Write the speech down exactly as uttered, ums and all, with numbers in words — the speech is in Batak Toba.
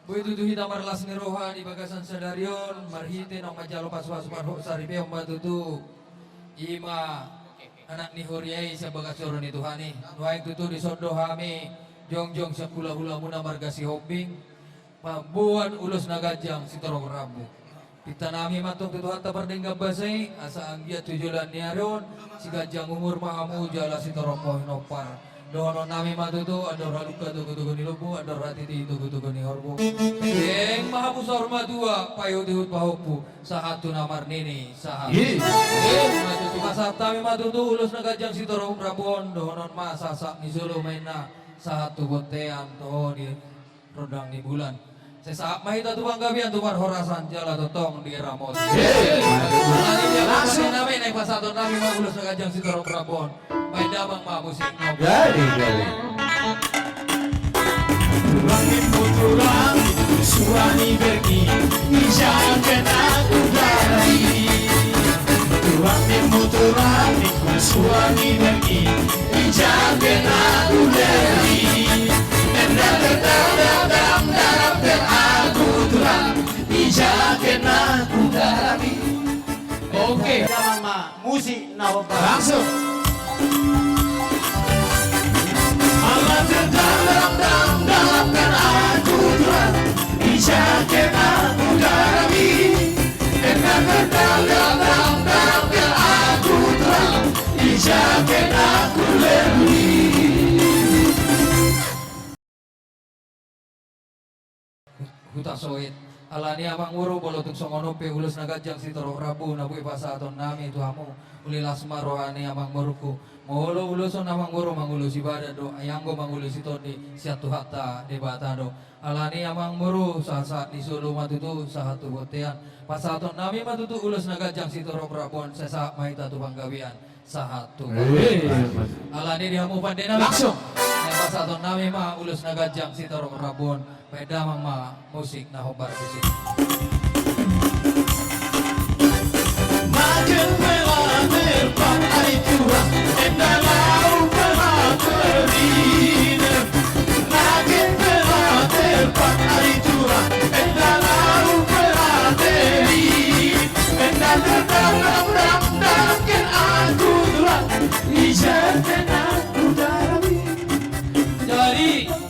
Boi tutu hita marlas ni roha di bagasan sadari on, marhite naung manjalo pasupasu parhot saripeon ma tutu. I ma anak ni huria i sian bagas joro ni Tuhan i. Nuaeng tutu dison do hami jongjong sian hulahulamuna marga Sihombing, mamboan ulos na ganjang sitorop rambu. Pintanami ma antong tu Tuhanta pardenggan basa i, asa anggiat tu joloan ni ari on, siganjang umur ma hamu jala sitorop pinompar. Dohononnami ma tutu, andor halumpang togutogu ni lombu, andor hatiti togutogu ni horbo. Deng ma hamu saur matua, paihutihut pahompu, sahat tu na marnini, sahat. Ye. Ye, ma tutu, pasahat hami ma tutu ulos na ganjang sitorop rambu on, dohonon ma sahat ni solu ma inna, sahat tu bontean, toho di rondang ni bulan. Sai sahat ma hita tu panggabean, tu parhorasan jala tongtong diramoti. Ye. Langsung. Nami, naeng pasahatonnami ma ulos na ganjang sitorop rambu on. Baen damang ma musik. Jadi, jadi. Tulang ni mutulang, suani berki, ija kena kudari. Tulang ni mutulang, suani berki, ija kena kudari. Enda tertadam dalam ter aku tulang, ija kena kudari. Oke. Damang ma musik na hombar. Langsung. Ala terdalam dalam dalam kan aku tulang, ija kena kudarami. Kena terdalam dalam dalam kan aku tulang, ija kena kulerui. Hutasoit. Alani amang boru, molo tung songon on pe ulos na ganjang sitorop rambu na boi pasahatonnami tu hamu, uli las ma roha ni amang boruku. Molo ulos on amang boru mangulosi badan do, ai anggo mangulosi tondi sian Tuhanta Debata do. Alani amang boru, sahat ni solu ma tutu, sahat tu bontean. Pasahatonnami ma tutu ulos na ganjang sitorop rambu on, sai sahat ma hita tu panggabean. Sahat tu. Eh. Alani di hamu pandenami. Langsung. Naeng pasahatonnami ma ulos na ganjang sitorop rambu on. Baen damang ma musik na hombar tusi. Makin